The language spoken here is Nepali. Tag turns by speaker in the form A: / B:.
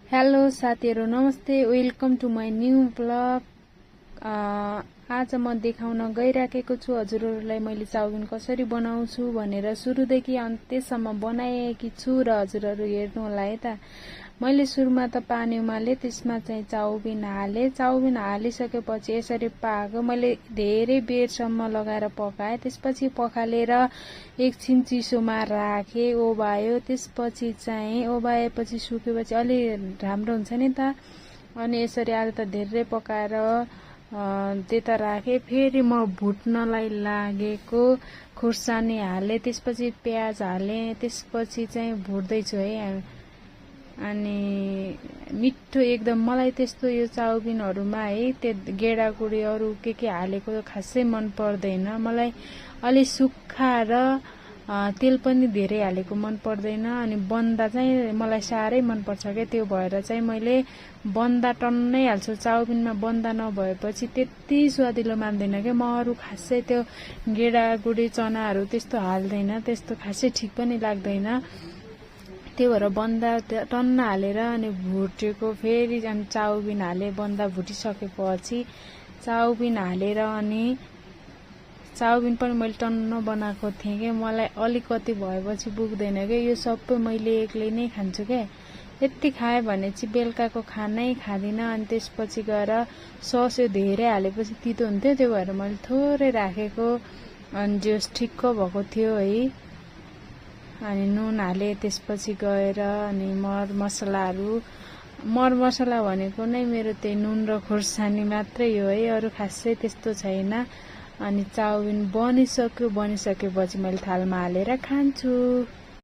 A: हेलो साथीहरु, नमस्ते। Welcome to my new blog. आज म देखाउन गइराखेको छु हजुरहरुलाई मैले चाउमिन कसरी बनाउँछु भनेर। सुरुदेखि अन्त्यसम्म बनाएकी छु र हजुरहरु हेर्नु होला है त। मैले सुरुमा त पानी उमाले, त्यसमा चाहिँ चाउमिन हाले। चाउमिन हालिसकेपछि यसरी पाक्यो। मैले धेरै बेरसम्म लगाएर पकाए। त्यसपछि पखालेर एकछिन चिसोमा राखे, ओबायो। त्यसपछि चाहिँ ओबाएपछि सुकेपछि अलि राम्रो हुन्छ नि त। अनि यसरी आज त धेरै पकाएर त्यता राखे। फेरि म भुट्नलाई लागेको खुर्सानी हाले, त्यसपछि प्याज हाले, त्यसपछि चाहिँ भुट्दैछु है। अनि मिठो एकदम। मलाई त्यस्तो यो चाउमिनहरुमा है त्यो गेडागुडी अरु के हालेको खासै मन पर्दैन। मलाई अलि सुक्खा र तेल पनि धेरै हालेको मन पर्दैन। अनि बन्दा चाहिँ मलाई साह्रै मन पर्छ के, त्यो भएर चाहिँ मैले बन्दा टन्नै हाल्छु। चाउमिनमा बन्दा नभएपछि त्यति स्वादिलो मान्दैन के। म अरु खासै त्यो गेडागुडी चनाहरु त्यस्तो हाल्दैन, त्यस्तो खासै ठीक पनि लाग्दैन। त्यो भएर बन्दा टन्न हालेर अनि भुटेको। फेरि अनि चाउमिन हाले। बन्दा भुटिसकेपछि चाउमिन हालेर अनि चाउमिन पनि मैले टन्न बनाएको थिएँ के। मलाई अलिकति भएपछि पुग्दैन के, यो सबै मैले एक्लै नै खान्छु के। यति खाए भने चाहिँ बेलुकाको खानै खादिन। अनि त्यसपछि गएर सस धेरै हालेपछि तितो हुन्थ्यो, त्यो भएर मैले थोरै राखेको। अनि जस ठिक्क भएको थियो है। अनि नुन हाले। त्यसपछि गएर अनि मर मसला भनेको नै मेरो त्यही नुन र खुर्सानी मात्रै हो है, अरु खासै त्यस्तो छैन। अनि चाउमिन बनिसकेपछि मैले थालमा हालेर खान्छु।